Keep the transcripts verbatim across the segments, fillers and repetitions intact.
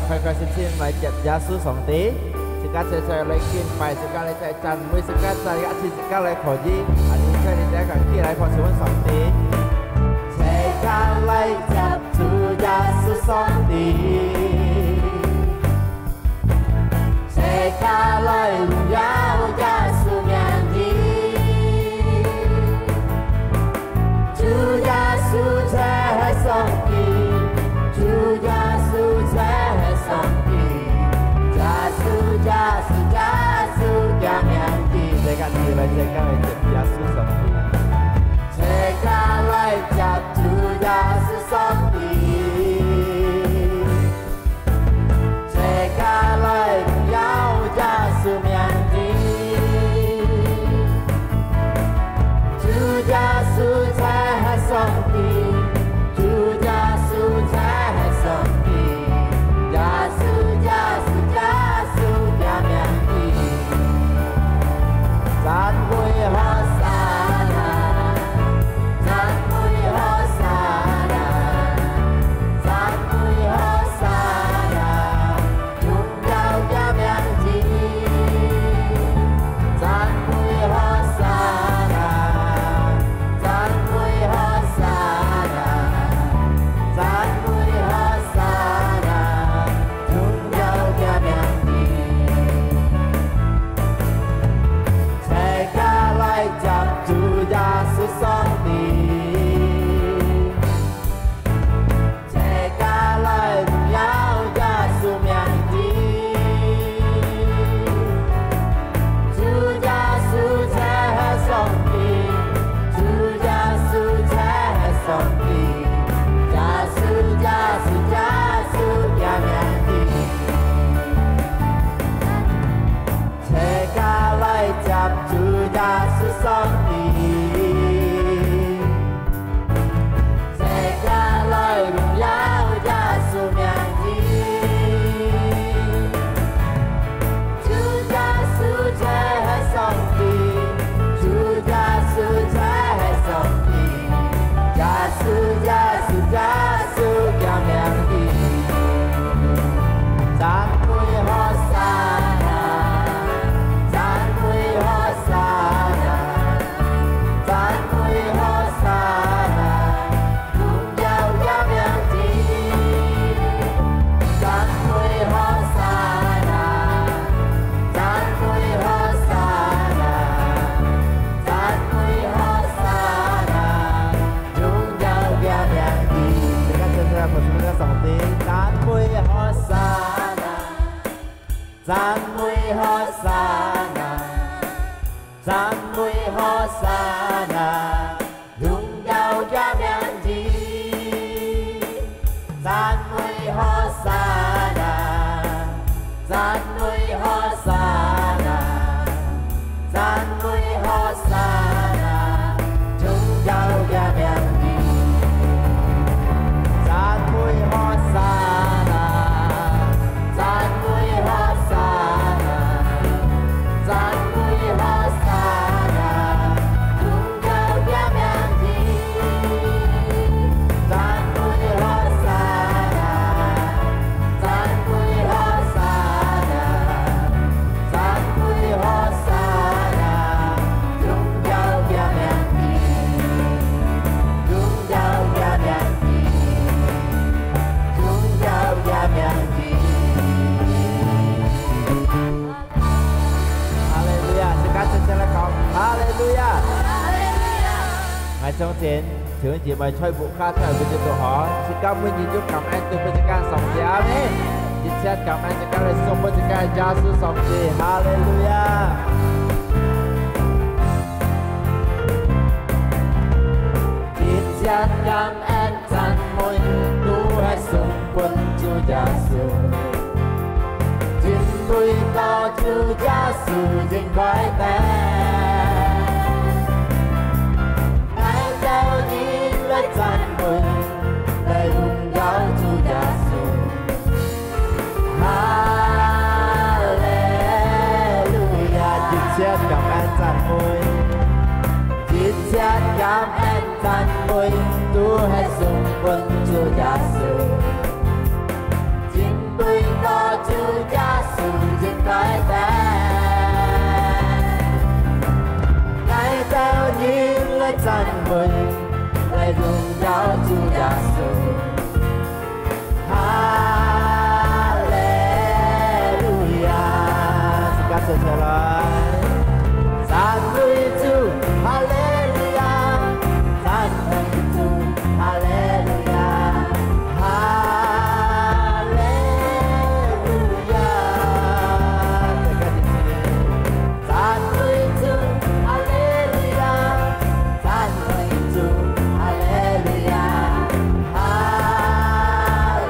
開開心心來接耶穌上帝，自家齊齊來敬拜，自家來再讚美，自家再一次自家來可以，啊，你在你這個起來看，請問上帝。齊家來接主耶穌上帝。 齊家來榮耀耶穌名字。主耶穌就係上帝，主耶穌就係上帝，耶穌，耶穌，耶穌个名字。齊家起來，齊家來接耶穌上帝。齊家來接主耶穌上帝。 齊家來榮耀耶穌名字。主耶穌就係上帝，主耶穌就係上帝，耶穌，耶穌，耶穌个名字。讚美和散那。 讚美和散那，讚美和散那，榮耀个名字。讚美和散那，讚美和散那，讚美和散那，榮耀个名字。 齊家來接主耶穌上帝。齊家來榮耀耶穌名字。主耶穌就係上帝，主耶穌就係上帝，耶穌，耶穌，耶穌个名字。 齊家來接主耶穌上帝。齊家來榮耀耶穌名字。主耶穌就係上帝，主耶穌就係上帝，耶穌，耶穌，耶穌个名字。 讚美和散那，讚美和散那，讚美和散那，榮耀个名字。讚美和散那，讚美和散那，讚美和散那， 榮耀个名字。齊家齊齊來拍手分上帝，讚美和散那，讚美和散那，讚美和散那，榮耀个名字。讚美和散那，讚美和散那， 讚美和散那，榮耀个名字。讚美和散那，讚美和散那，讚美和散那，榮耀个名字。讚美和散那，讚美和散那， 讚美和散那，榮耀个名字，榮耀个名字，榮耀个名字。哈利路亞！齊家齊齊來講，哈利路亞！𠊎相信 弟兄姊妹在屋下聽分自家好，自家每日有感恩對分自家上帝，阿們。一切感恩自家來送分自家耶穌上帝，哈利路亞！一切感恩讚美都係送分主耶穌。 因為到主耶穌應該得。𠊎兜人來讚美，來榮耀主耶穌。哈利路亞！一切感恩讚美，一切感恩讚美都係送分主耶穌。 因為到讚美，來榮耀主耶穌。哈利路亞！自家坐起來。讚美主，哈利路亞！讚美主，哈利路亞！哈利路亞！再加一次。 讚美主，哈利路亞！讚美主，哈利路亞！哈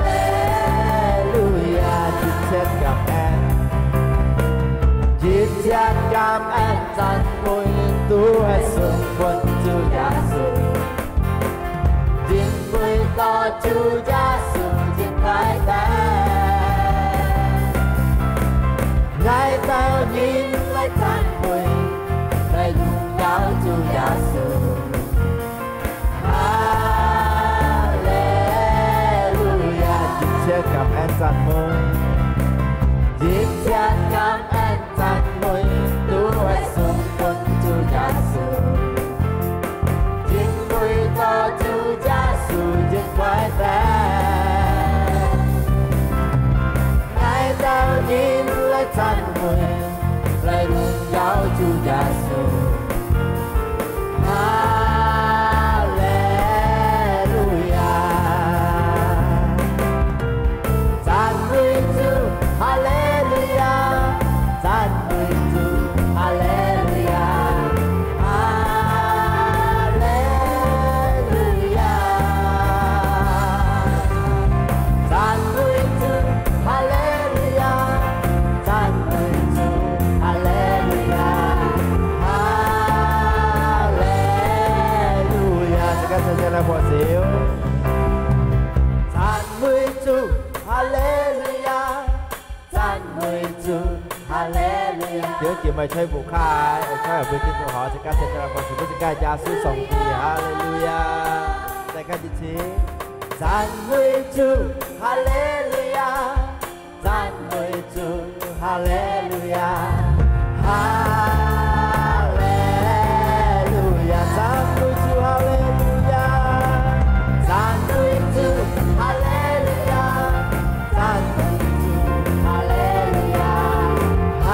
利路亞！一切感恩，一切感恩，讚美都係送分主耶穌。 因為到主耶穌真快樂，𠊎兜人來讚美，來榮耀主耶穌。哈利路亞！一切感恩讚美，一切感恩 讚美都係送分主耶穌，因為到主耶穌真快樂，𠊎兜人來讚美，來榮耀主耶穌。哈利路亞！ 讚美主，哈利路亞！讚美主，哈利路亞！哈利路亞！讚美主，哈利路亞！讚美主，哈利路亞！哈利路亞！自家齊齊來拍手。 讚美主，哈利路亞！讚美主，哈利路亞！弟兄姊妹，在屋下，在後背基督徒，自家齊齊來拍手，分自家耶穌上帝，哈利路亞！再加一次，讚美主，哈利路亞！讚美主， 哈利路亞，哈利路亞，讚美主，哈利路亞，讚美主，哈利路亞，讚美主，哈利路亞，哈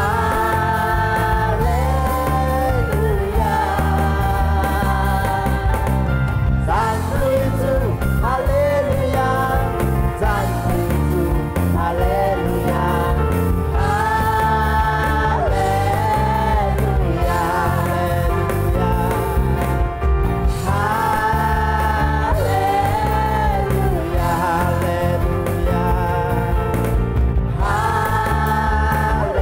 利路亞。 讚美主，哈利路亞！讚美主，哈利路亞！哈利路亞！哈利路亞！哈利路亞！哈利路亞！哈利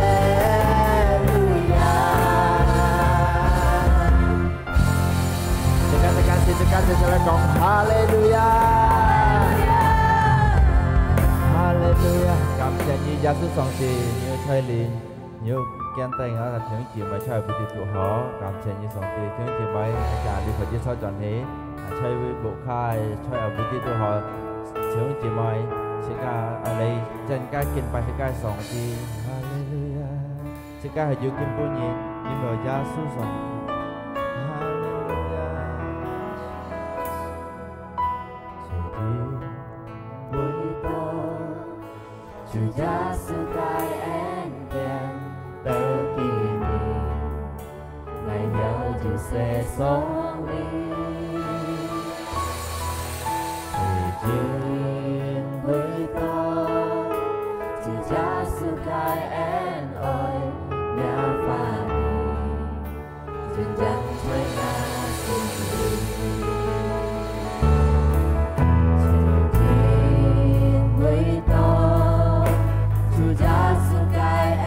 路亞！ 自家，自家，自家，自家來講，哈利路亞！哈利路亞！感謝你，耶穌上帝，你有帶領，你有揀選𠊎弟兄姊妹在這位基督徒。感謝你，上帝，弟兄姊妹，大家你可以坐轉去，啊，在屋下，在這位基督徒，弟兄姊妹，自家，啊，來，真个敬拜自家上帝。哈利路亞！ 自家係有敬拜你，因為耶穌上帝。哈利路亞！上帝，為到主耶穌个恩典，到今日，𠊎有一些送禮。 因為到主耶穌个恩愛，𠊎歡喜，真正在𠊎心裡。因為到主耶穌个恩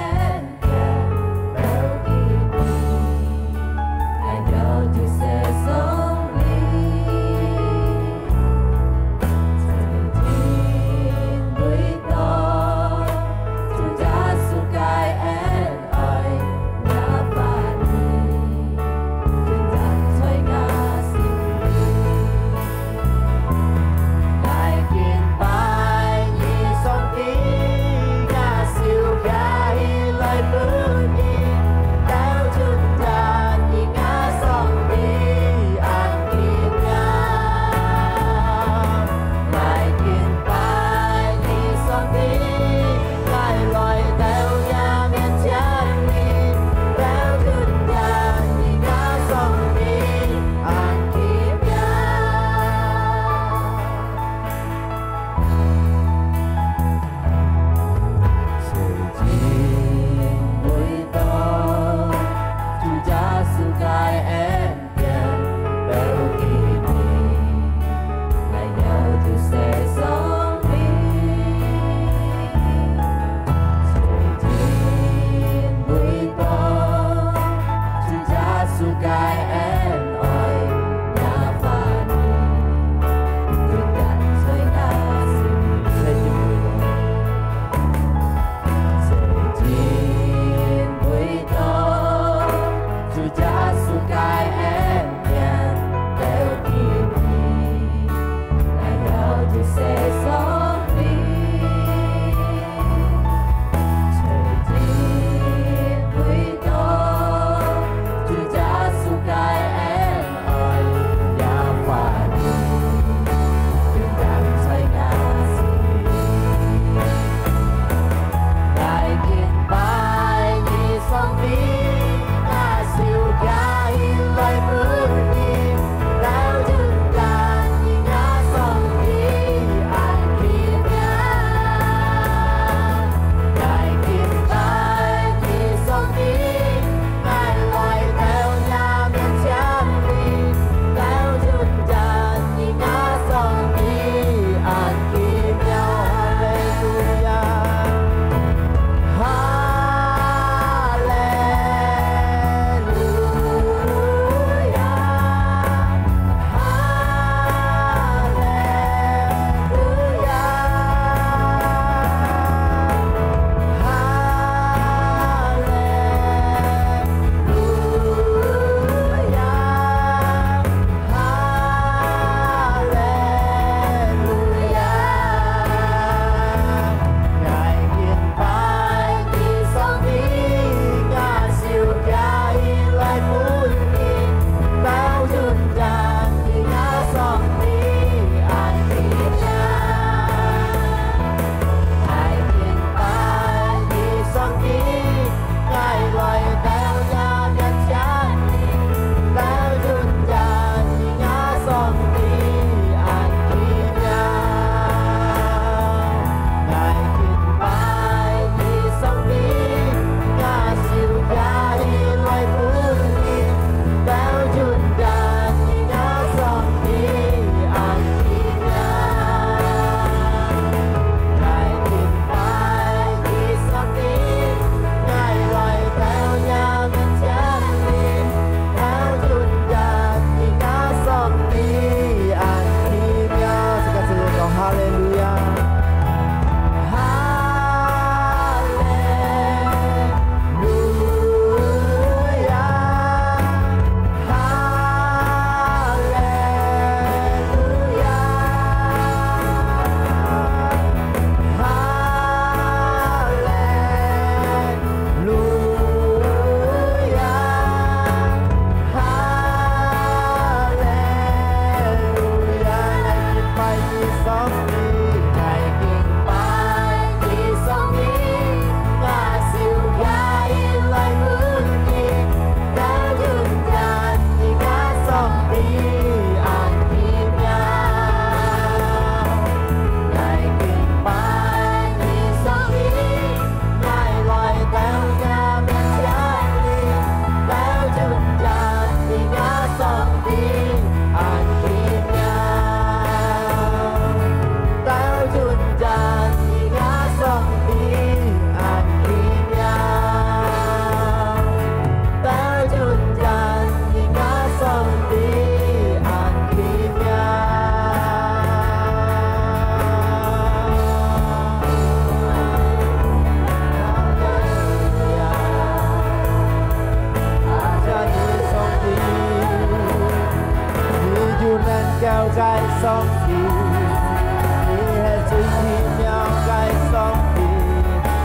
个上帝，你係最奇妙个上帝，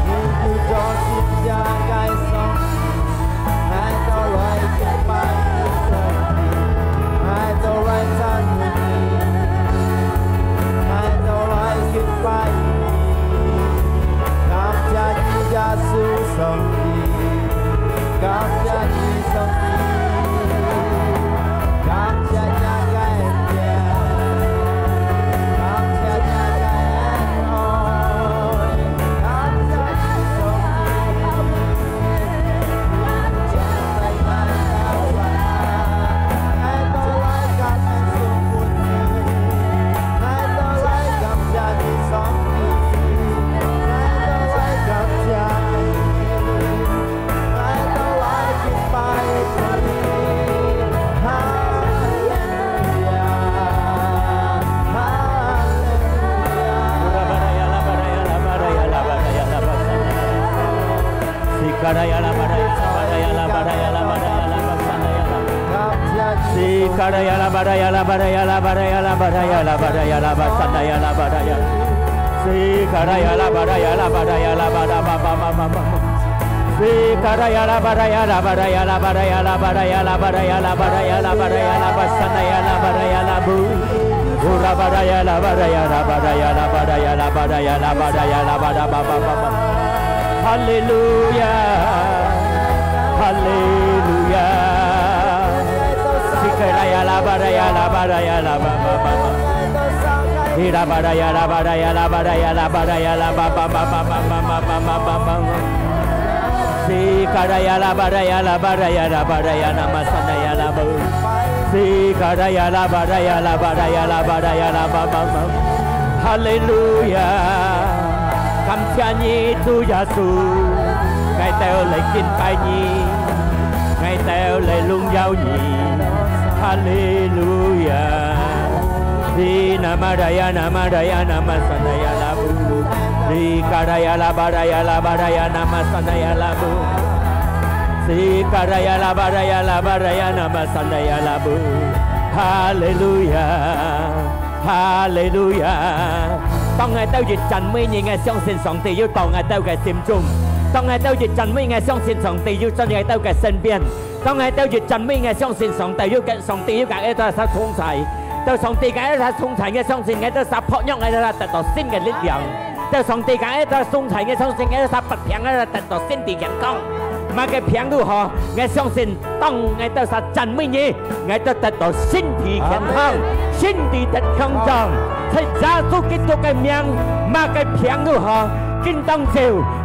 你有做神蹟个上帝，𠊎兜來敬拜你上帝，𠊎兜來讚美你，𠊎兜來敬拜你，感謝你耶穌上帝，感謝你上帝。 感謝你个恩典，感謝你个恩愛，感謝你上帝。哈利路亞，哈利路亞。哈利路亞！感謝你，主耶穌，𠊎兜來敬拜你，𠊎兜來榮耀你。哈利路亞！Di nama daya nama daya nama sanaya labu. Di kadaya laba daya laba daya nama sanaya labu. Di kadaya laba daya laba daya nama sanaya labu. 哈利路亞！ 哈利路亞！當𠊎兜一讚美你，𠊎相信上帝有到𠊎兜个心中。當𠊎兜一讚美，𠊎相信上帝有在𠊎兜个身邊。當𠊎兜一讚美，𠊎相信上帝有个，上帝有个，𠊎兜儕同在。到上帝个，𠊎兜儕同在，𠊎相信𠊎兜儕薄弱，𠊎兜儕得到新个力量。到上帝个，𠊎兜儕同在，𠊎相信𠊎兜儕發病，𠊎兜得到身體健康。麼个病都好，𠊎相信當𠊎兜儕讚美你， 𠊎兜得到身體健康，身體得強壯。在耶穌基督个名，麼个病都好，今當晝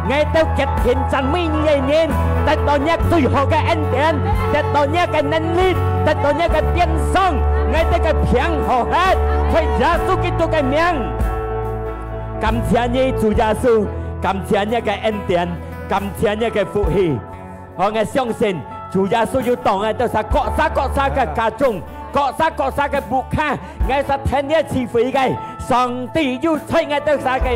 ，𠊎兜決定讚美你个人，得到若最好个恩典，得到若个能力，得到若个鞭傷，𠊎兜个病好忒，在耶穌基督个名。感謝你，主耶穌，感謝若个恩典，感謝若个福氣。 好，𠊎相信主耶穌有到𠊎兜儕各儕各儕个家中，各儕各儕个屋下，𠊎儕聽這聚會个，上帝有在𠊎兜儕个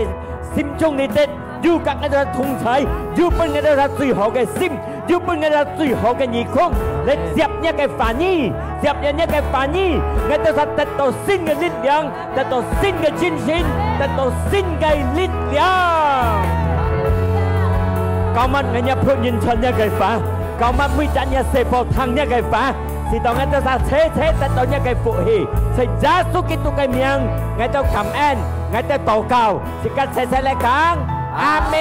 心中裡底，有佮𠊎兜儕同在，有分𠊎兜儕最好个心，有分𠊎兜儕最好个耳空，來接若个話語，接若个話語，𠊎兜儕得到新个力量。 得到新个精神，得到新个力量。今晡𠊎若僕人傳若个話，今晡每隻若細胞聽若个話，使到𠊎兜儕齊齊得到若个福氣。在耶穌基督个名，𠊎兜感恩，𠊎兜禱告，自家齊齊來講，阿們。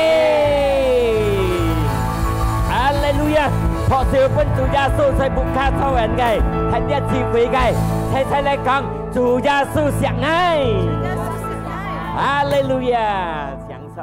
哈利路亞！拍手分主耶穌，在屋下坐穩个，聽這聚會个，齊齊來講， 主耶穌惜𠊎。哈利路亞！請坐。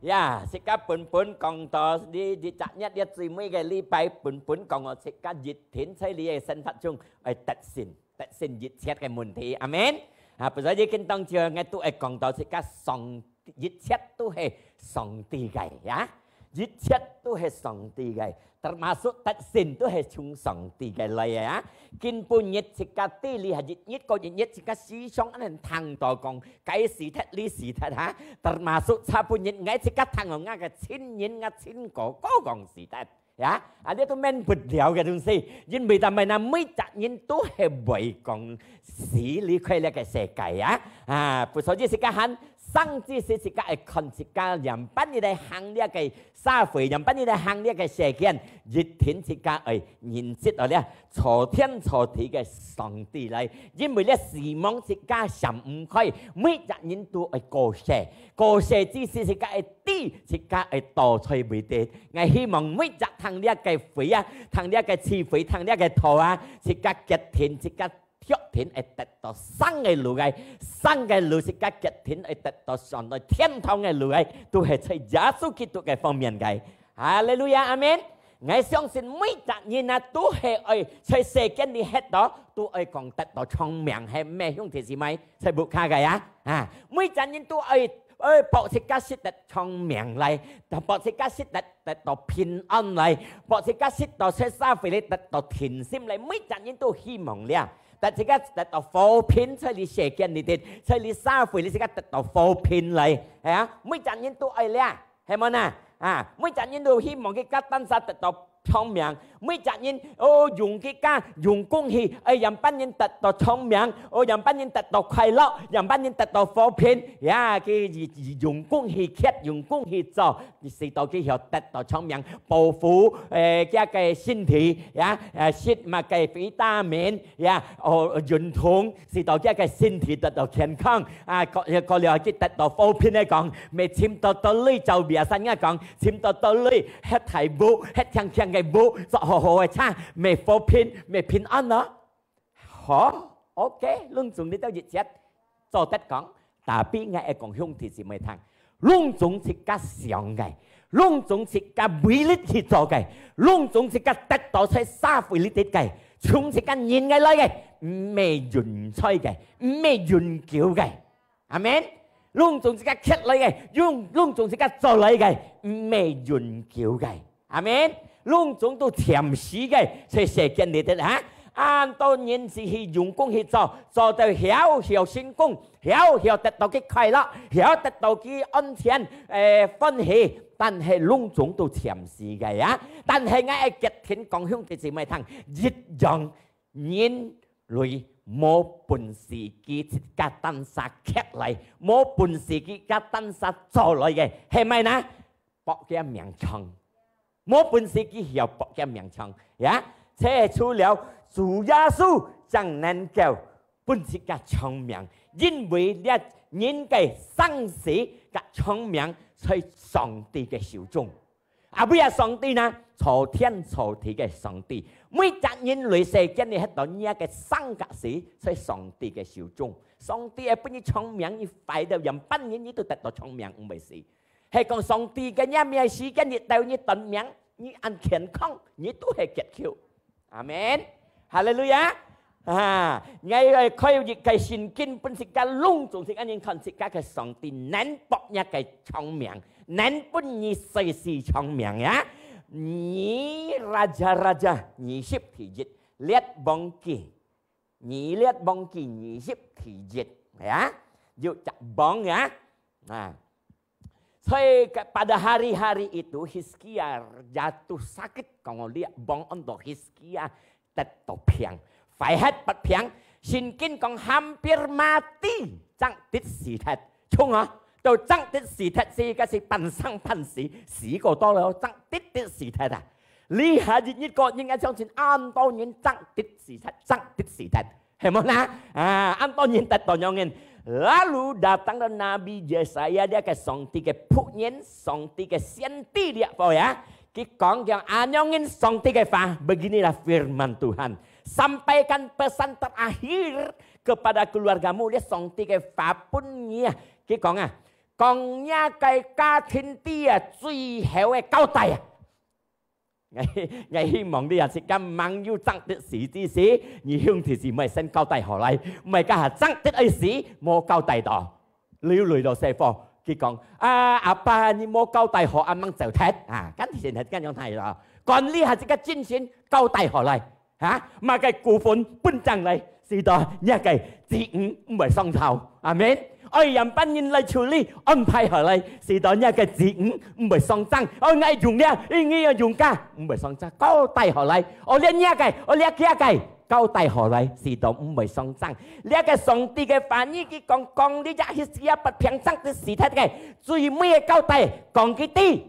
呀，自家本本講到，這一隻月這最尾个禮拜，本本講哦，自家一定在這个生活中愛得勝，得勝一切个問題。阿們。啊，不過這今當晝𠊎都愛講到自家上 一切都係上帝个呀，一切都係上帝个，termasuk得勝都係從上帝个來个呀。今晡日自家知這係一日過一日，自家時常恁樣聽到講，該死忒，這死忒哈，termasuk昨晡日𠊎自家聽到𠊎个親人，𠊎親哥哥講死忒。呀，啊，這都免不了个東西，因為做麼个呢？每隻人都係會講死離開這个世界呀。啊，所以自家還生之時，自家愛看自家仰般你來行這个社會，仰般你來行這个世間，一定自家愛認識到這造天造地个上帝來，因為這死亡自家閃毋開，每隻人都愛過世，過世之時自家愛知，自家愛到在位置。 𠊎希望每隻聽這个會啊，聽這个聚會，聽這个道啊，自家決定，自家決定會得到生个路个，生个路自家決定會得到上到天堂个路个，都係在耶穌基督个方面个。哈利路亞，阿門。𠊎相信每隻人啊，都係愛在世間裡歇到，都愛講得到長命，係毋係兄弟姊妹？在屋下个啊，啊，每隻人都愛 愛博自家識得長命來，博自家識得得到平安來，博自家識到在社會裡得到定心來，每隻人都希望這，但自家得到和平在這世間裡底，在這社會裡自家得到和平來，係啊，每隻人都愛這，係無呢？啊，每隻人都希望佢家單儕得到 長命，每隻人哦用佢家用工去，愛仰般人得到長命，哦仰般人得到快樂，仰般人得到和平。呀，佢用工去歇，用工去做，使到佢曉得到長命，保護誒佢个身體，呀，誒食麼个維他命，呀，哦運動，使到佢个身體得到健康。啊，過過了佢得到和平來講，毋係尋到到累找別人个講， 尋到到累，歇大屋，歇靚靚个屋，著好好个車，乜和平，乜平安咯。好，OK，攏總你兜一切做得講，tapi𠊎愛講兄弟姊妹聽，攏總自家想个，攏總自家為力去做个，攏總自家得到在社會裡底个，從自家人个來个，毋係運財个，毋係永久个。 阿門。攏總自家歇來个，攏攏總自家做來个，毋係永久个。阿門。攏總都暫時个，在世間裡底哈。恁多人是去用功去做，做到曉曉成功，曉曉得到佢快樂，曉得到佢安全，誒歡喜，但係攏總都暫時个呀。但係𠊎愛決定講兄弟姊妹聽，一樣 人類無本事佢自家單儕徛來，無本事佢自家單儕做來个，係毋係呢？搏佢命長，無本事佢曉搏佢命長呀！這除了主耶穌正能夠分自家長命，因為這人个生死佮長命在上帝个手中。 啊，為啊上帝呢，造天造地个上帝，每隻人類世間裡歇到若个生佮死，在上帝个手中。上帝會分你長命，你壞到仰般人，你都得到長命，毋會死。係講上帝个若命時間，你到你短命，你恁健康，你都係結局。阿門。哈利路亞！ 啊，𠊎愛開一个聖經分自家攏總自家人看自家个上帝能博若个長命，能分你隨時長命呀。Ni Raja-raja二十第一，列王記，二列王記二十第一呀，有隻王呀，啊。 Sai pada hari-hari itu Hizkia jatuh sakit，講哦，這王安到Hizkia得到病，壞忒發病。聖經講hampir mati，正得死忒。衝啊，都正得死忒，這个係半生半死，死過多了，正得得死忒啊。這下日日過，應該相信恁多人正得死忒，正得死忒。 係無啦？啊，恁多人得到樣人。Lalu datanglah Nabi Yesaya，這个上帝个僕人，上帝个先知這貨呀。佢講樣恁樣人上帝个話，beginilah firman Tuhan. Sampaikan pesan terakhir kepada keluargamu，這上帝个話分你啊。佢講啊，講若个家庭裡啊，最後个交代啊。 𠊎，𠊎希望你也係敢吂有正得死之時，你兄弟姊妹先交代好來，毋係該下正得愛死，無交代到，流淚到細伙。佢講：「啊，阿爸，你無交代好，阿吂走忒啊！」該現在恁樣態咯，管理下這个精神交代好來，哈，麼个股份分正來，使到若个子女毋會上頭。阿門。愛仰般人來處理，安排好來，使到若个子女毋會上當。哦，𠊎用了，你愛用个，毋會上當，交代好來。哦，這若个，哦，這个个，交代好來，使到毋會上當。這个上帝个話語，佢講，講你這Hizkia發病，sangkut死忒个，最尾个交代，講佢知。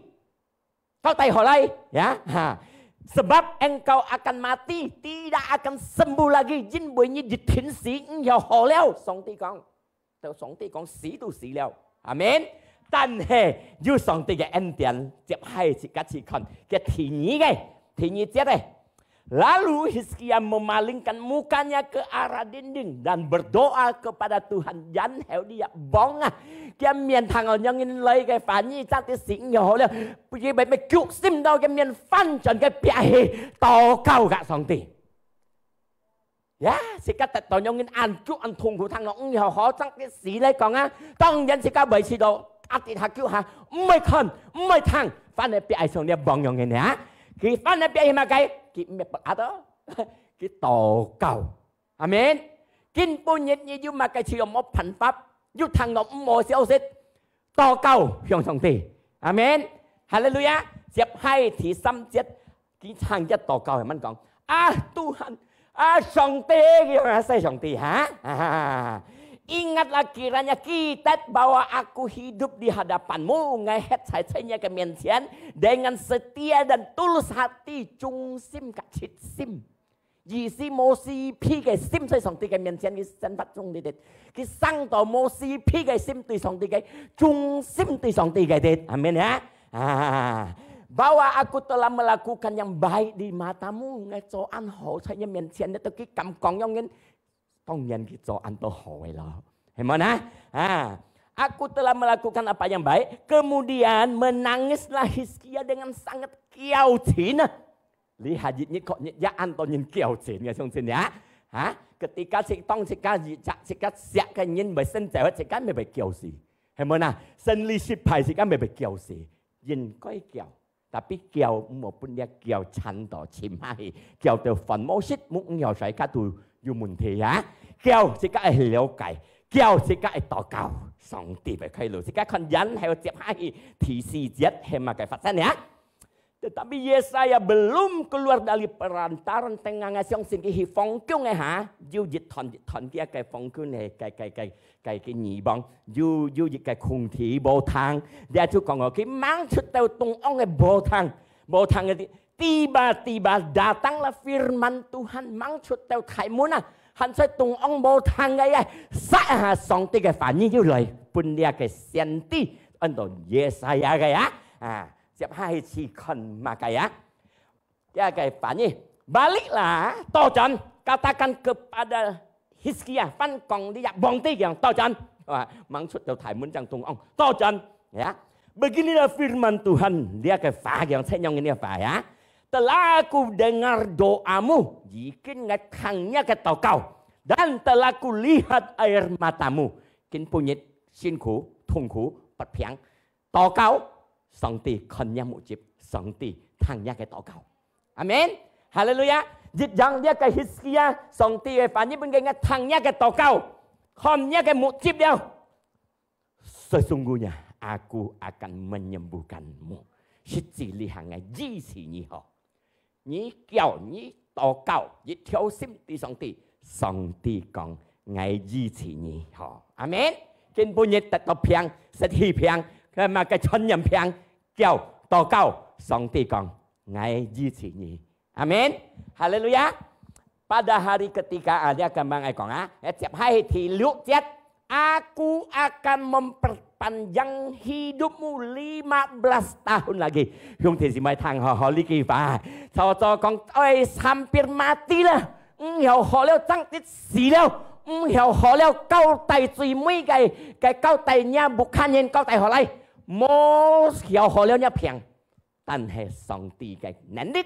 交代好來，ya, ha. Sebab engkau akan mati, tidak akan sembuh lagi, 因為你一定死，毋曉好了。上帝講，對上帝講，死都死了。阿門。但係有上帝个恩典，接下去自家去看，个第二个，第二節个。 Lalu Hizkia memalingkan mukanya ke arah dinding dan berdoa kepada Tuhan. 然後這王啊，佢面聽到仰般來个話語，真个死毋曉好了，佢會，會決心到佢面翻轉个壁去，禱告甲上帝。Ya，自家得到仰般恁久恁痛苦，聽到毋曉好，真个死來講啊，當然自家會試到壓力下久下，毋會看，毋會聽，反而壁愛像這王樣个呢。佢反而壁去麼个？佢毋係不壓到。 佢禱告。阿門。今晡日你有麼个事無辦法，又聽到毋好消息，禱告向上帝。阿門。哈利路亞。接下第三節，佢唱一禱告，佢講：啊，Tuhan，啊，上帝，佢講：啊，上帝，哈？啊，ingatlah kiranya，記得bahwa aku hidup di hadapan-Mu，𠊎歇在在你个面前，dengan setia dan tulus hati，忠心甲切心。 意思無私別个心在上帝个面前，佢生活中裡底，佢生到無私別个心對上帝个，忠心對上帝个的。阿門啊！啊，bahwa aku telah melakukan yang baik di mata-Mu，𠊎做恁好在你面前，你都佢敢講樣人，當然佢做恁多好个咯，係無呢？啊，aku telah melakukan apa yang baik，kemudian menangislah Hizkia dengan sangat叫錢啊。 這下日日確日也恁多人叫錢个，相信呀？哈？Ketika自當自家一隻自家惜个人會先走，自家乜會叫死，係無啊？生理失敗自家乜會叫死，應該叫，tapi叫毋好分這叫纏到沉下去，叫到煩惱失目，毋曉在家都有問題啊！叫自家愛了解，叫自家愛禱告，上帝會開路。自家看然後接下去第四節係麼个發生呀？ Tetapi Yesaya belum keluar dari perantaran tenganga，相信佢去皇宮个下，有一團一團个个皇宮个个个个个个耳房，有有一个空地無窗，這就講哦，佢吂出到中央个無窗，無窗个地，tiba-tiba datanglah firman Tuhan，吂出到大門啊，還在中央無窗个呀，煞下上帝个話語又來，分這个先知，安到Yesaya个呀，啊。 接下去去看麼个啊？這个翻譯，baliklah，倒轉，katakan kepada Hizkia，翻講你个皇帝講倒轉，啊，吂出到大門正中央，倒轉，呀。Beginilah firman Tuhan，這个話講，這樣个話呀。Telah aku dengar doa-mu，已經𠊎聽你个禱告，dan telah kulihat air mata-mu，今晡日辛苦、痛苦、發病， 禱告，上帝看若目汁，上帝聽若个禱告。阿門。哈利路亞！一樣這个Hizkia，上帝个翻譯本个，聽若个禱告，看若个目汁了。Sesungguhnya aku akan menyembuhkanmu，實際你行个醫治你好。 你叫，你禱告，一條心對上帝，上帝講，𠊎醫治你，吼。阿門。今晡日得到病，失去病，該麼个傳染病，叫，禱告，上帝講，𠊎醫治你。阿門。哈利路亞。Pada hari ketiga，啊，這个吂愛講啊，接下去第六節，Aku akan memperpanjang hidupmu lima belas tahun lagi。兄弟姊妹，聽好好這句話，早早講，哎，hampir mati了，毋曉好了，正直死了，毋曉好了，交代最尾个，个交代若屋下人交代好來，無曉好了若病。 但係上帝个能力，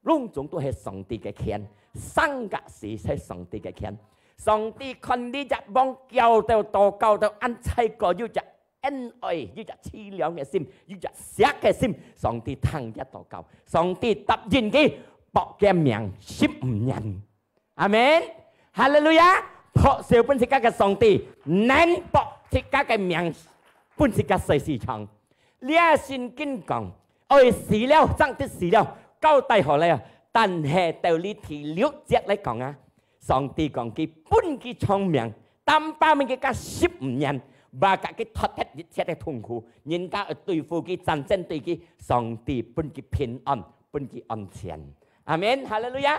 攏總都係上帝个權，生甲死係上帝个權。上帝看你隻望叫到禱告到恁在个，有隻恩愛，有隻淒涼个心，有隻惜个心，上帝聽佢禱告，上帝答應佢，保佢命十五年。阿門。哈利路亞！拍手分自家个上帝，能拍自家个命，分自家世世長。這聖經講，愛死了，正得死了，交代好了，但係到這第六節來講啊，上帝講佢分佢長命，tanpa佢加十五年，maka佢脫忒一切个痛苦，人家愛對付佢，戰爭對佢，上帝分佢平安，分佢安全。阿門，哈利路亞！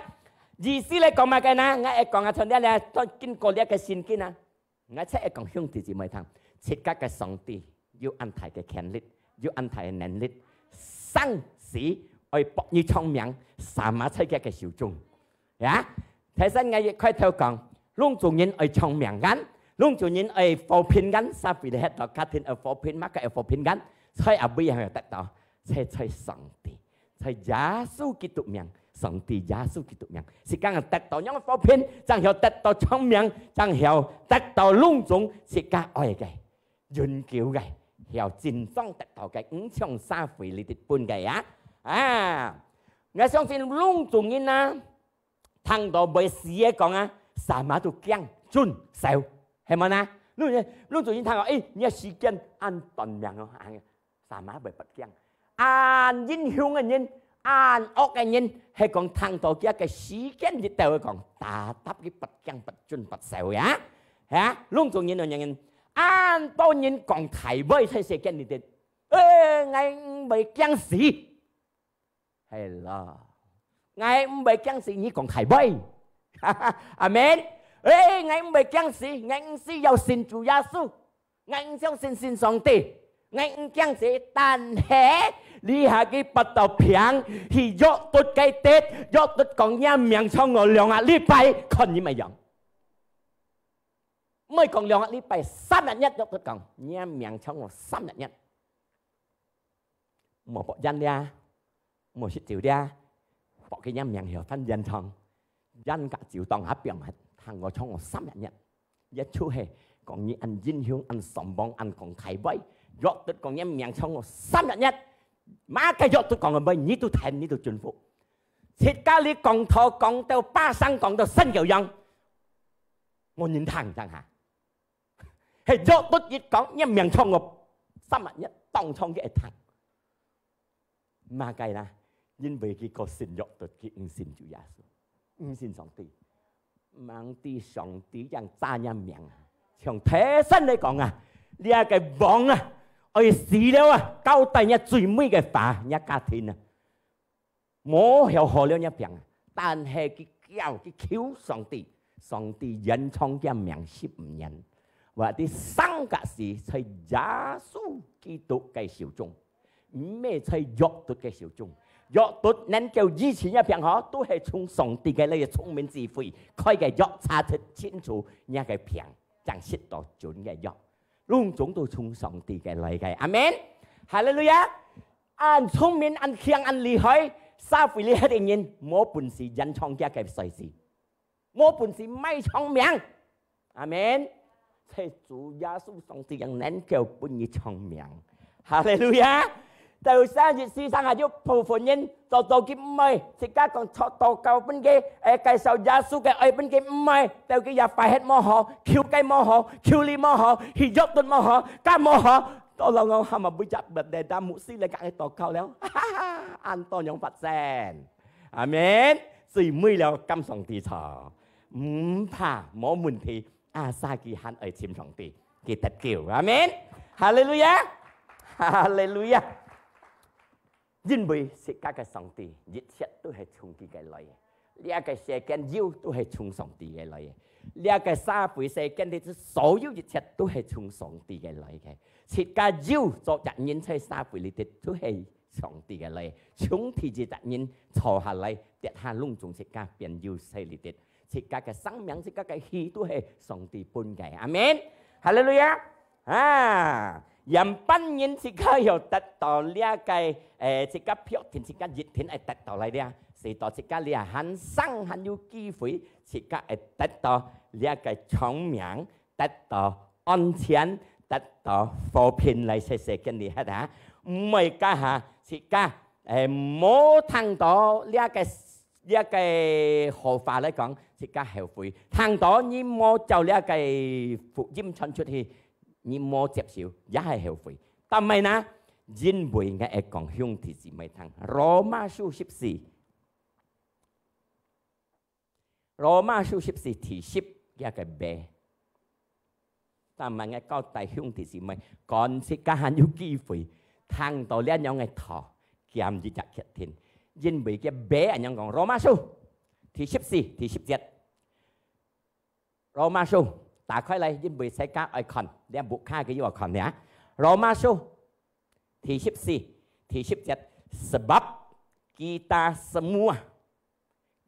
意思來講麼个呢？𠊎愛講啊，從這呢，經過這个聖經啊，𠊎才愛講兄弟姊妹聽，自家个上帝有恁大个權力，有恁大个能力，生死愛幫你長命，sama在佢个手中。 Ya，頭先𠊎一開頭講，攏總人愛長命間，攏總人愛和平間，社會裡歇到家庭愛和平，麼个愛和平間，在阿位還有得到，在在上帝，在耶穌基督名，上帝耶穌基督名，自家得到樣和平，正曉得到長命，正曉得到攏總自家愛个、永久个，曉真正得到个，毋像社會裡底分个啊！啊！𠊎相信攏總人啊， 聽到會死个講啊，sama都驚、顫、愁，係無呢？攏、攏總人聽到，誒，你个時間恁短命哦，恁樣，sama會發驚。恁英雄个人，恁惡个人，係講聽到佢个時間一到，會講tetap佢發驚、發顫、發愁呀。哈，攏總人有人，恁多人講大話在世間裡底，誒，𠊎毋會驚死。 係咯，𠊎毋會驚死，你講大話。阿門。誒，𠊎毋會驚死，𠊎毋需要信主耶穌，𠊎毋相信信上帝，𠊎毋驚死。但係這下佢發到病，去約督該垤，約督講若命長哦兩個禮拜，看你麼樣。毋係講兩個禮拜，三個月，約督講若命長哦三個月。 莫發煙了，莫食酒了，發佢若命曉還延長。煙甲酒當下變，還過長過三日日。也就係講你恁英雄、恁爽朗、恁講大話，約督講若命長過三日日，麼个約督講个話，你都聽，你都順服。自家你講道講到巴生，講到山狗樣，無人聽，聽下。 係約督一講，若命長過三日日，當長佢會聽。麼个啦？因為佢過信約督，佢毋信主耶穌，毋信上帝。毋知上帝正揸若命啊！像頭先來講啊，這个王啊，愛死了啊，交代若最尾个話，若家庭啊， 無曉好了若病，但係佢叫，佢求上帝，上帝延長厥命十五年，話佢生甲死在耶穌基督个手中，毋係在約督个手中。約督能夠醫治若病吼，都係從上帝个這个聰明智慧，開个藥查出清楚若个病，正食到準个藥。 攏總都從上帝个來个。阿門。哈利路亞！恁聰明、恁強、恁厲害，社會裡歇个人無本事延長厥个歲數，無本事買長命。阿門。在主耶穌上帝正能夠分你長命。哈利路亞！ 到三十四歲還有部分人做做佢毋愛，自家講做禱告分佢，誒，介紹耶穌个愛分佢毋愛，到佢也壞忒無好，求該無好，求你無好，去約督無好，該無好，到老我還嘛會入乜个，但牧師來甲佢禱告了，哈哈哈，恁多樣發生。阿門。最尾了，感上帝錯，毋怕，無問題。 啊，asal佢還愛尋上帝，佢得救。阿門。哈利路亞，哈利路亞。因為自家个上帝，一切都係從佢个來个。這个世間有都係從上帝个來个。這个社會世間裡所有一切都係從上帝个來个。自家有做隻人在社會裡底都係上帝个來个。從第一隻人坐下來，跌下攏總自家變有勢裡底。 自家个生命，自家个氣都係上帝分个。阿門。哈利路亞。啊，樣般人自家有得到這个，誒，自家必定，自家一定會得到來个，使到自家這還生還有機會，自家會得到這个長命，得到安全，得到和平來在世間裡歇啊。毋會該下自家，誒，無聽到這个這个好話來講，自家後悔。聽到你無照這个福音傳出去，你無接受，也係後悔。但係呢，因為𠊎愛講兄弟姊妹聽，羅馬書十四，羅馬書十四第十這个B。 但係𠊎交代兄弟姊妹，講自家還有機會，聽到這樣个道，兼一隻決定。因為个B恁樣講，羅馬書第十四第十節，羅馬書打開來，因為自家愛看，這屋下个又愛看呀。羅馬書第十四第十節，sebab kita semua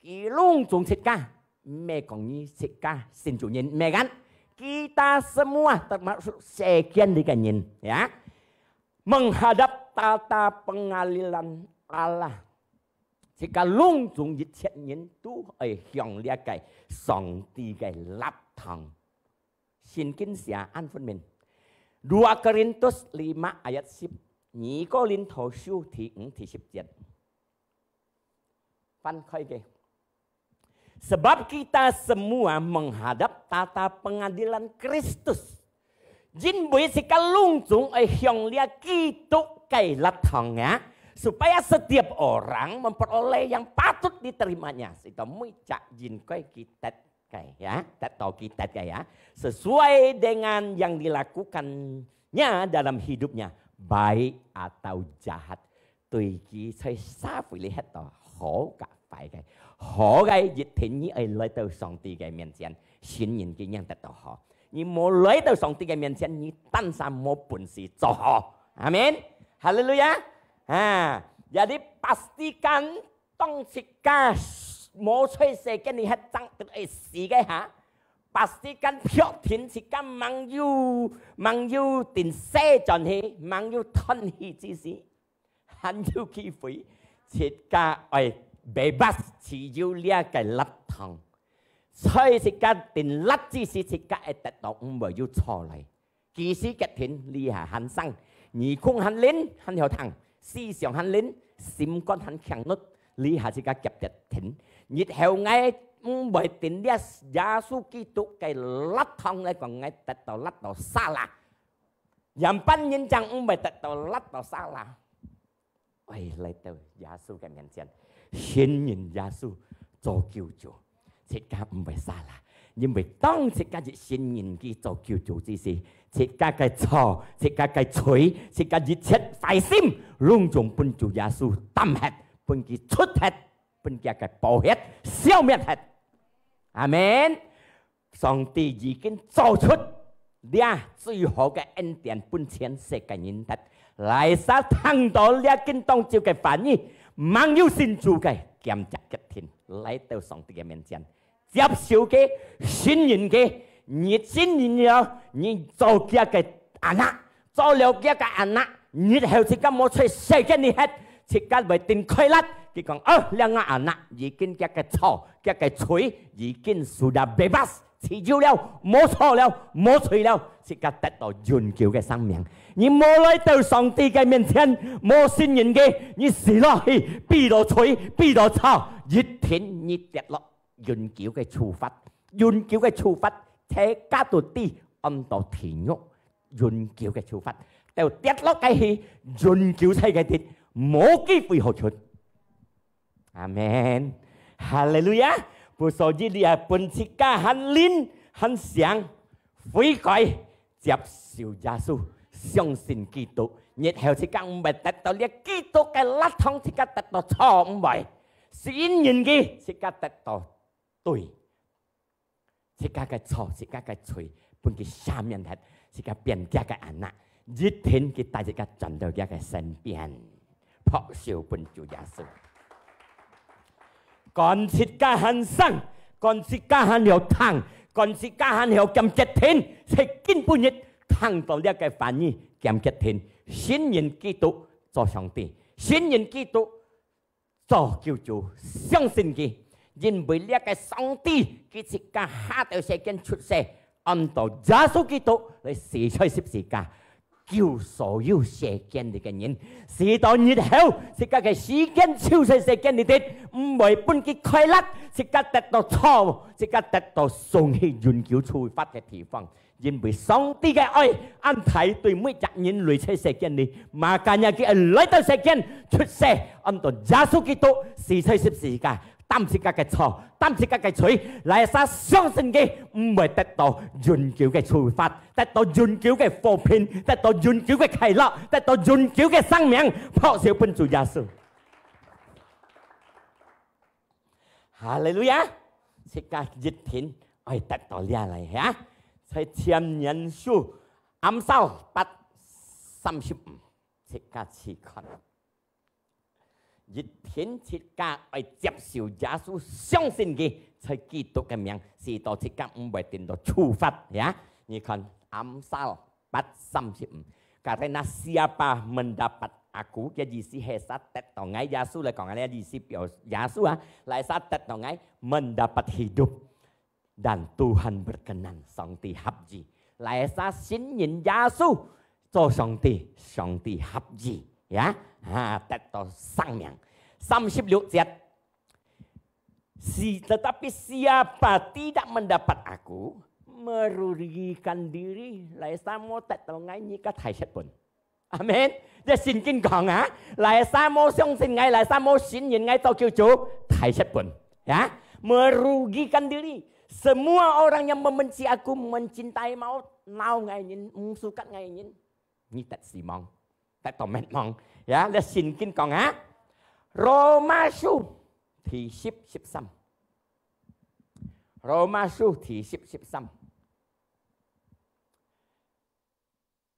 佢攏總自家，毋係講你自家信主人，毋係kan？Kita semua，termasuk世間裡个人，ya，menghadap tata pengadilan Allah。自家攏總一切人都愛向這个上帝个立堂。聖經寫恁分明，dua Korintus lima ayat十，二哥林多書第五第十節。 翻開个。Sebab kita semua menghadap tata pengadilan Kristus。因為自家攏總愛向這基督个立堂啊，supaya setiap orang memperoleh yang patut diterimanya。使到每隻應該佢得个呀，得到佢得个呀，sesuai dengan yang dilakukannya dalam hidupnya, baik atau jahat。 對佢在社會裡歇到好甲壞个，好个一定你愛來到上帝个面前，承認佢正得到好。你無來到上帝个面前，你單單無本事做好。阿門。哈利路亞。啊，jadi pastikan當自家無在世間裡歇，正得愛死个哈。Pastikan確定自家吂有，吂有定勢轉去，吂有斷氣之時。 還有機會，自家愛bebas自由這个立堂。在自家定立之時，自家會得到毋會有錯來。其實決定，這下還生，耳空還靈，還曉聽，思想還靈，心肝還強烈，這下自家決定定。日後𠊎毋會定這耶穌基督个立堂來講，𠊎得到立到salah。 樣般人正毋會得到立到salah。愛來到耶穌个面前，承認耶穌做救主，自家毋會salah。因為當自家一承認佢做救主之時，自家个錯，自家个罪，自家一切壞心，攏總分主耶穌擔忒，分佢捽忒，分佢个寶血消滅忒。阿門。 上帝已經做出這最好个恩典分全世界人得。哪儕聽到這今當晝个話語，吂有信主个，堅決決定來到上帝个面前，接受佢，信任佢。你信任了，你做佢个anak， 做了佢个anak，日後自家無在世間裡歇，自家會定快樂。佢講：「哦，這𠊎anak已經佢个錯，佢个罪已經sudah bebas，自由了，無錯了，無罪了。」自家得到永久个生命。你無來到上帝个面前，無信任佢，你死落去，被到罪，被到錯，一定你跌落 永久个處罰，永久个處罰，在該肚底安到地獄，永久个處罰，到跌落該去，永久在該地，無機會好出。阿門。哈利路亞！故所以你啊，分自家還靈還醒，悔改，接受耶穌，相信基督，日後自家毋會得到這基督个立堂，自家得到錯，毋會。信任佢，自家得到 對，自家个錯，自家个罪，分佢赦免忒，自家變佢个anak，一定佢帶自家轉到佢个身邊，拍手分主耶穌。講自家還生，講自家還有聽，講自家還有堅決定，在今晡日聽到這个話語，堅決定，信任基督做上帝，信任基督 做救主，相信佢，因為這个上帝，佢自家下到世間出世，安到耶穌基督來死在十字架，救所有世間裡个人，使到日後自家个時間就在世間裡底，毋會分佢快樂，自家得到錯，自家得到送去永久處罰个地方。因為上帝个愛恁大對每隻人類在世間裡，makanya佢愛來到世間出世，安到耶穌基督死在十字架，擔自家个錯，擔自家个罪，哪儕相信佢毋會得到永久个處罰，得到永久个和平，得到永久个快樂，得到永久个生命，拍手分主耶穌。哈利路亞！自家一定愛得到這來呀！在箴言書Amsal八三十五，自家去看。 一定自家愛接受耶穌，相信佢，在基督个名，使到自家毋會得到處罰呀。你看，Amsal八三十五，karena siapa mendapat aku，个意思係啥？得到𠊎，耶穌來講，个意思表耶穌啊，哪儕得到𠊎，mendapat hidup dan Tuhan berkenan，上帝合意。哪儕信認耶穌做上帝，上帝合意呀，哈，得到生命。三十六節，si tetapi siapa tidak mendapat aku merugikan diri，哪儕無得到𠊎，你个大蝕本。 阿門。這聖經講啊，哪儕無相信𠊎，哪儕無信認𠊎做救主，大蝕本呀，merugikan diri。Semua orang yang membenci aku，mencintai maut，惱𠊎人，毋suka𠊎人，你得死亡，得到滅亡呀。這聖經講啊，羅馬書第十十三，羅馬書第十十三。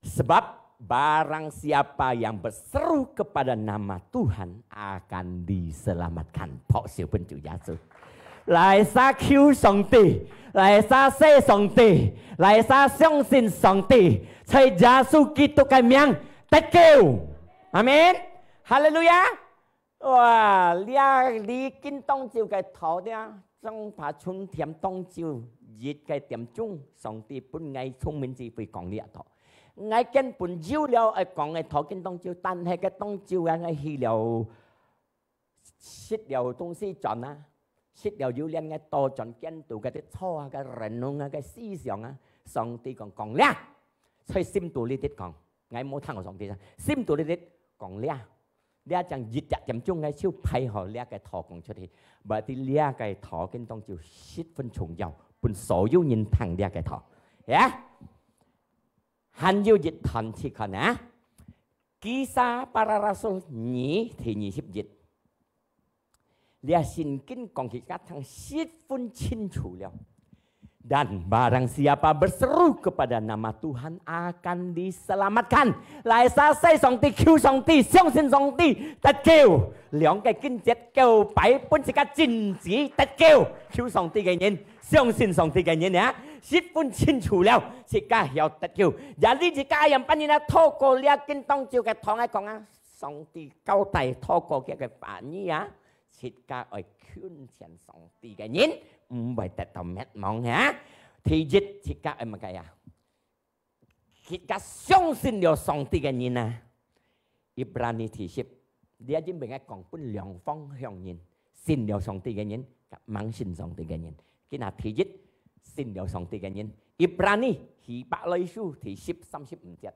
Sebab barang siapa yang berseru kepada nama Tuhan akan diselamatkan。拍手分主耶穌。哪儕求上帝，哪儕信上帝，哪儕相信上帝，在耶穌基督个名得救。阿門。哈利路亞。 哇，這裡今當晝个道呢，正把春天當晝一个點鐘，上帝分𠊎聰明智慧講這道。𠊎根本有了愛講个道，今當晝，但係个當晝啊，𠊎去了，食了東西轉啊，食了有了𠊎倒轉見到个啲草啊，个人啊，个思想啊，上帝講，講了，在心肚裡底講，𠊎無聽過上帝講，心肚裡底講了。 這正一隻點鐘，𠊎就排好這个道講出去，berarti這个道今當晝十分重要，分所有人聽這个道。呀，還有一段去看啊，Kisah Para Rasul二第二十一。這聖經講起个聽十分清楚了。 Dan barang siapa berseru kepada nama Tuhan akan diselamatkan。哪儕信上帝，求上帝，相信上帝，得救。兩个經節，九擺分自家真知得救。求上帝个人，相信上帝个人啊，十分清楚了，自家曉得救。Jadi自家愛仰般呢？透過這經當晝个同𠊎講啊，上帝交代透過佢个話語啊， 自家愛近前上帝个人，毋會得到滅亡哈。第一，自家愛麼个啊？自家相信了上帝个人啊。Ibrani第十，這因為𠊎講分兩方向人，信了上帝个人，甲吂信上帝个人。今下第一，信了上帝个人。Ibrani，希伯來書第十，三十五節。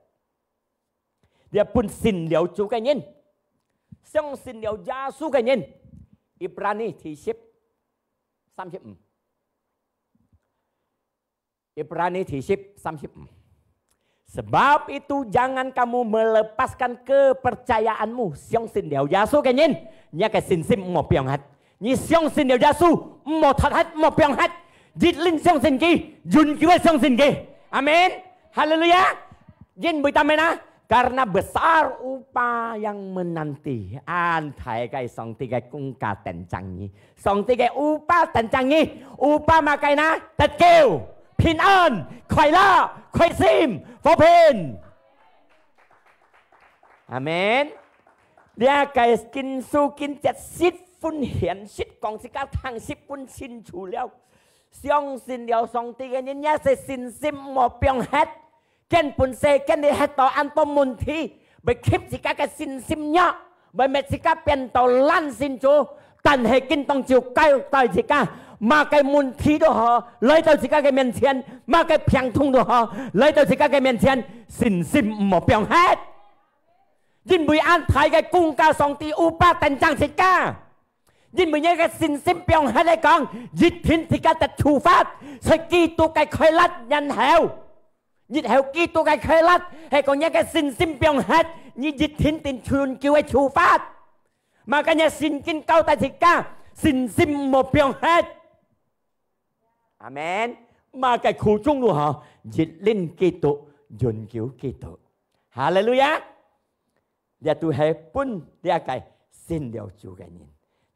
這分信了主个人，相信了耶穌个人。Ibrani第十，三十五。Ibrani第十，三十五。Sebab itu jangan kamu melepaskan kepercayaanmu。相信了耶穌个人，你个信心毋好放忒。 你相信了耶穌，毋好脫忒，毋好放忒，一定相信佢，永久个相信佢。阿門。哈利路亞。因為做麼个呢？Karena besar upah yang menanti。恁大个上帝个工價等等你，上帝个upah等等你，upah麼个呢？得救、平安、快樂、開心、和平。 阿門。這个經書經節十分現實，講自家聽十分清楚了。相信了上帝个人，也係信心毋好放忒。根本世間裡歇到恁多問題，會吸自家个信心弱，會搣自家變到懶信主。但係今當就交代自家，麼个問題都好，來到自家个面前，麼个病痛都好，來到自家个面前，信心毋好放忒。因為恁大个工價，上帝有辦法等正自家。因為你个信心放忒來講，一定自家得處罰，在基督个快樂然後。 日後基督个快樂，係講你个信心放忒，你一定定長久个處罰。Makanya聖經交代自家，信心毋好放忒。阿門。麼个苦衷都好，一定基督，永久基督。哈利路亞！ 這都係分這个信了主个人。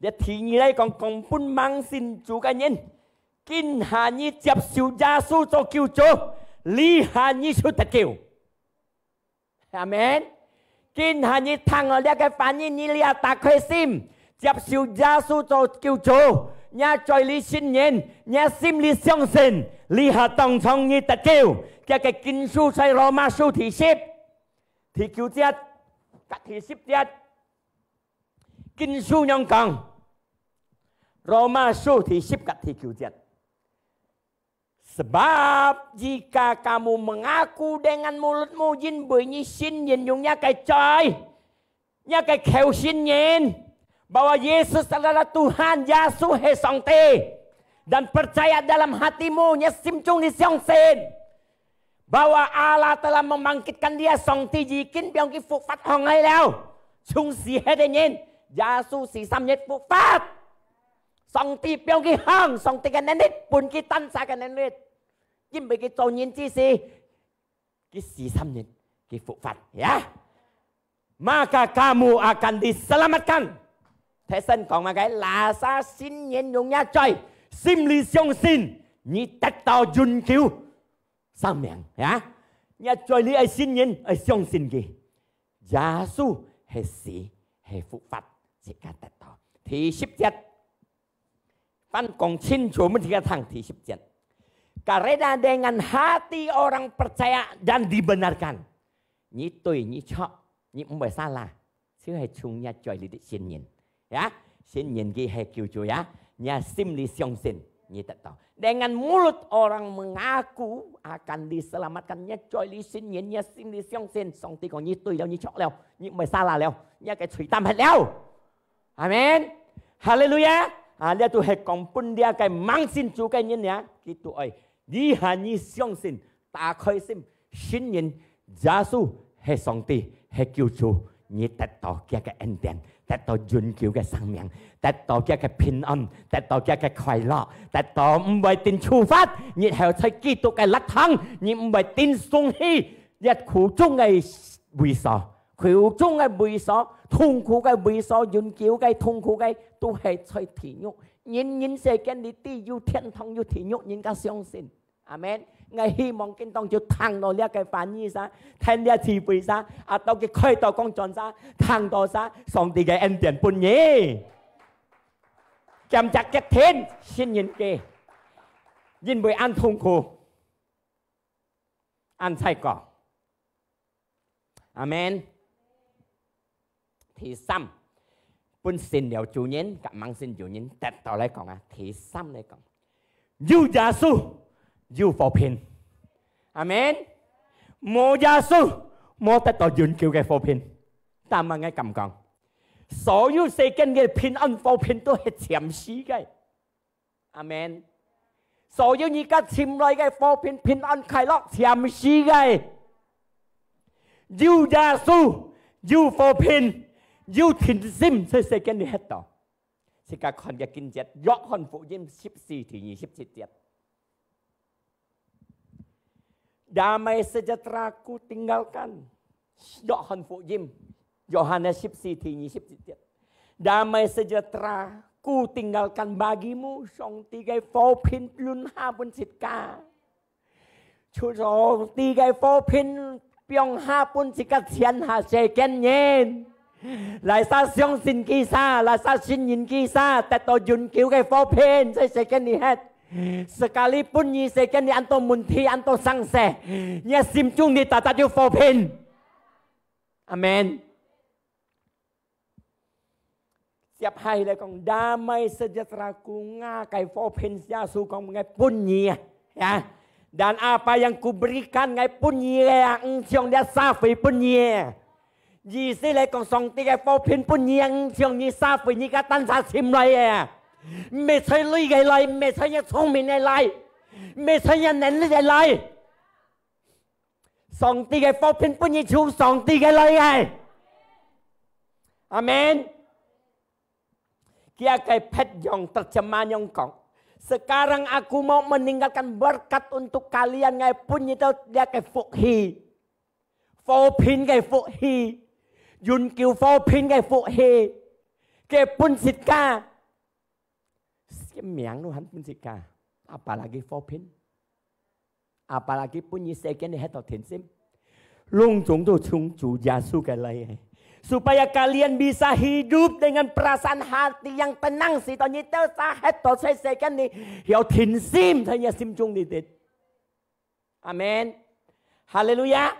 這第二來講，講分吂信主个人，今下你接受耶穌做救主，這下你就得救。阿門。今下你聽了這个話語，你這打開心，接受耶穌做救主，若罪裡承認，若心裡相信，這下當場你得救。這个經書在羅馬書第十， 第九節，甲第十節，經書仰講，羅馬書第十甲第九節。Sebab jika kamu mengaku dengan mulutmu，因為你承認用若个嘴，若个口承認，bahwa Yesus adalah Tuhan，耶穌係上帝，dan percaya dalam hatimu，若心中你相信， Bahwa Allah telah membangkitkan dia，上帝已經將佢復活䟘起了。從死忒个人，耶穌死三日復活。上帝將佢䟘，上帝个能力，分佢單儕个能力。因為佢做人之時，佢死三日，佢復活，ya。Maka kamu akan diselamatkan。頭先講麼个？Rasa承認用若嘴，心裡相信，你得到永久 生命，ya。若嘴裡愛承認，愛相信佢，耶穌係死，係復活，自家得到。第十節，還講清楚，分自家聽第十節。Karena dengan hati orang percaya dan dibenarkan。你對，你著，你毋會salah。 就係從若嘴裡个承認，ya，承認佢係救主，ya，若心裡相信，你得到。Dengan mulut orang mengaku akan diselamatkan，若嘴裡承認，若心裡相信，上帝講你對了，你著了，你毋會salah了，若个罪擔忒了。阿門。哈利路亞！啊，這都係講分這个吂信主个人，ya，佢都愛，這下你相信，打開心，承認 耶穌係上帝，係救主，你得到佢个恩典，得到永久个生命，得到佢个平安，得到佢个快樂，得到毋會定處罰，日後在基督个立場，你毋會定送去一苦衷个位所，苦衷个位所，痛苦个位所，永久个痛苦个，都係在地獄。人人世間裡底有天堂有地獄，人家相信。 阿門。𠊎希望今當就聽到這个話語儕，聽這聚會儕，啊，到佢開到講章儕，聽到儕，上帝个恩典分你。兼隻決定，信任佢，因為恁痛苦，恁衰過。 阿門。第三，分信了主人，甲吂信主人，得到來講啊，第三來講，有耶穌，有和平。阿門。無耶穌，無得到永久个和平。但係𠊎敢講，所有世間个平安和平都係暫時个。 阿門。所有你家尋來个和平、平安、快樂，暫時个。有耶穌，有和平，有定心，在世間裡歇到。自家看个經節，約翰福音十四第二十七節。 Damai sejahtera-Ku tinggalkan。約翰福音，Yohanes十四第二十七節。Damai sejahtera-Ku tinggalkan bagimu，上帝个和平分下分自家。上帝个和平放下分自家全下世間人。哪儕相信佢儕，哪儕信任佢儕，得到永久个和平，在世間裡歇。Sekalipun你世間你恁多問題，恁多生事，你个心中你tetap有和平。阿門。接下來講，damai sejahtera-Ku，𠊎个和平，耶穌講，𠊎分你啊，ya。Dan apa yang Kuberikan，𠊎分你个啊，毋像這社會分你个。意思來講，上帝个和平分你啊，毋像你社會你个單儕尋來个啊。毋係在鐳个來，毋係在你聰明个來，毋係在你能力个來。上帝个和平分你，從上帝个來个。阿門。 佢个別樣terjemah恁樣講，sekarang Aku mau meninggalkan berkat untuk kalian，𠊎分你兜這个福氣，和平个福氣，永久和平个福氣，佢分自家，个名都還分自家，apalagi和平。 Apalagi分你世間你歇到定心，攏總都從主耶穌个來个。Supaya kalian bisa hidup dengan perasaan hati yang tenang，使到你兜儕歇到在世間你有定心在你心中裡底。阿門。哈利路亞。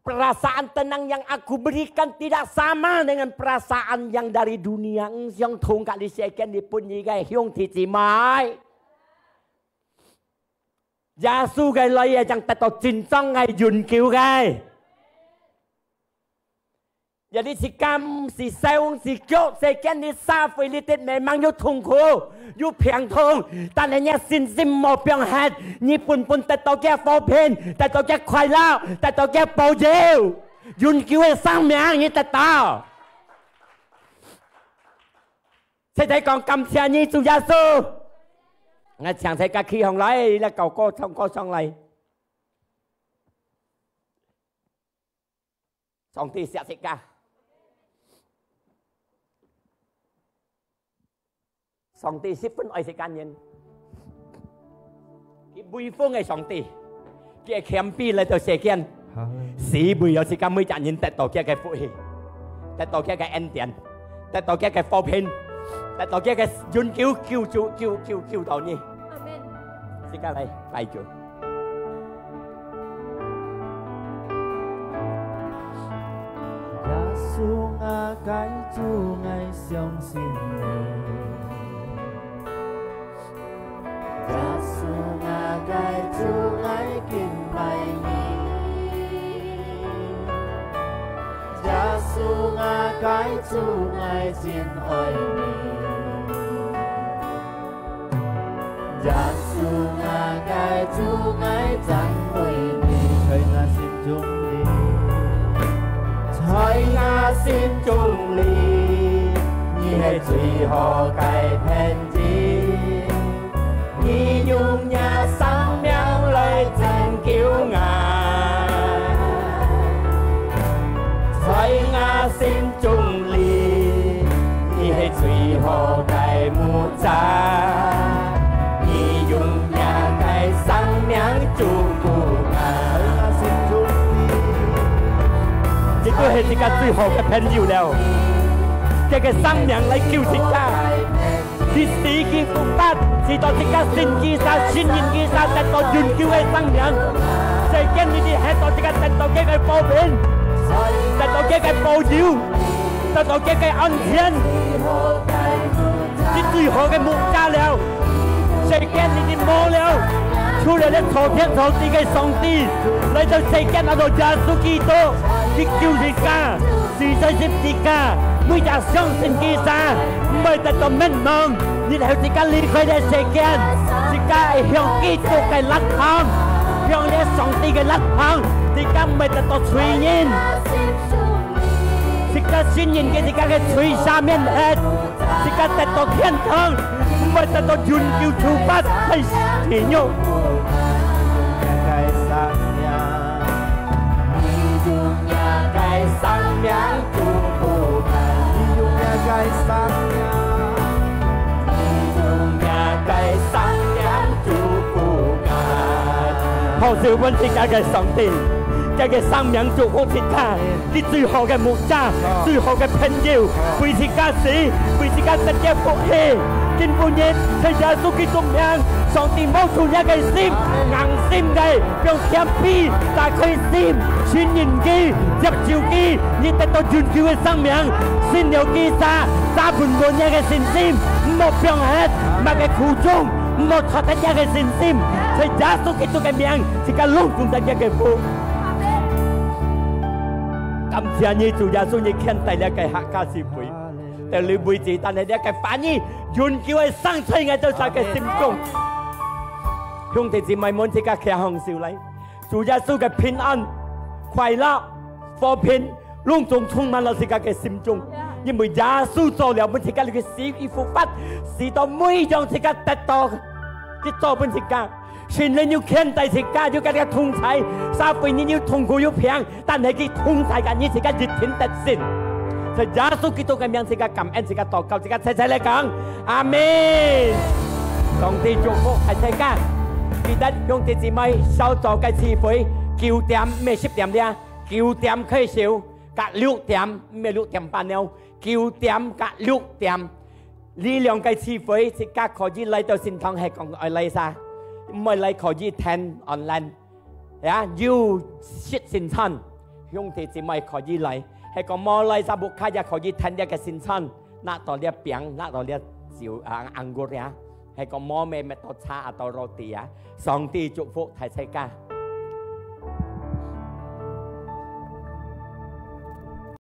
Perasaan tenang yang Aku berikan tidak sama dengan perasaan yang dari dunia，毋相同甲你世間你分你个兄弟姊妹。耶穌个來个正得到真正个永久个。Jadi自家毋係愁，毋係腳，世間你社會裡底memang有痛苦， 有病痛，但係你信心無放忒，你本本得到佢个和平，得到佢个快樂，得到佢个保佑，永久个生命你得到。齊齊講感謝你，主耶穌。𠊎請齊家企䟘來，來搞歌唱歌上來。 上帝惜自家。上帝十分愛自家人。佢威風个上帝，佢个謙卑來到世間，哈利路亞。係為了自家每隻人得到佢个福氣，得到佢个恩典，得到佢个和平，得到佢个永久救主，救，救，救到你。阿門。自家來拜主。 耶穌啊，𠊎个主，𠊎相信你。耶穌啊，𠊎个主，𠊎敬拜你。耶穌啊，𠊎个主，𠊎真愛你。 耶穌啊，𠊎个主，𠊎讚美你。在𠊎心中裡，在𠊎心中裡，你係最好个朋友。你用若生命來拯救𠊎。在𠊎心 中裡，你係最好个牧者，你用若个生命祝福𠊎。這就係自家最好个朋友了，佢个生命來救自家。 佢死，佢復活，使到自家信佢儕，信任佢儕，得到永久个生命。世間裡底歇到自家得到佢个和平，得到佢个保佑，得到佢个安全。佢最好个牧者了。世間裡底無了，除了這造天造地个上帝，來到世間，拿到耶穌基督，佢救自家。 死在十字架，每隻相信佢儕，毋會得到滅亡。日後自家離開這世間，自家會向基督个肋旁，向這上帝个肋旁，自家毋會得到罪人。自家信任佢，自家个罪赦免忒，自家得到天堂，毋會得到永久處罰，在地獄。 你用若个生命祝福𠊎。你用若个生命。你用若个生命祝福𠊎。好，係阮自家个上帝，佢个生命祝福自家，佢最好个牧者，最好个朋友，為自家死，為自家得到福氣。今晡日在耶穌基督名，上帝摸著若个心，硬心个，放謙卑，打開心，信任佢，接受佢，你得到永久个生命。信了佢，儕，儕穩穩若个信心，毋好放忒，麼个苦衷，毋好脫忒若个信心。在耶穌基督个名，自家攏總得若个福。感謝你，主耶穌，你牽帶這个客家聚會。 到你為止，但係這个話語永久个生在𠊎兜儕个心中。兄弟姊妹們，自家擎䟘手來，主耶穌个平安、快樂、和平，攏總充滿了自家个心中。因為耶穌做了分自家个死而復活，使到每樣自家得到，佢做分自家。 聖靈有牽帶自家，有佮自家同在，社會人有痛苦有病，但係佢同在个，你自家一定得勝。在耶穌基督个名，自家感恩，自家禱告，自家齊齊來講，阿門。上帝祝福大齊家。記得兄弟姊妹，小組个聚會，九點，毋係十點了，九點開始，到六點，毋係六點半了，九點到六點。 這兩个聚會，自家可以來到聖堂，係講愛來儕，毋愛來可以聽online。呀，有食聖餐，兄弟姊妹可以來，係講無來儕屋下也可以聽這个聖餐，拿到這餅，拿到這酒啊，anggur呀，係講無咩，搣到茶啊，到roti啊。上帝祝福大齊家。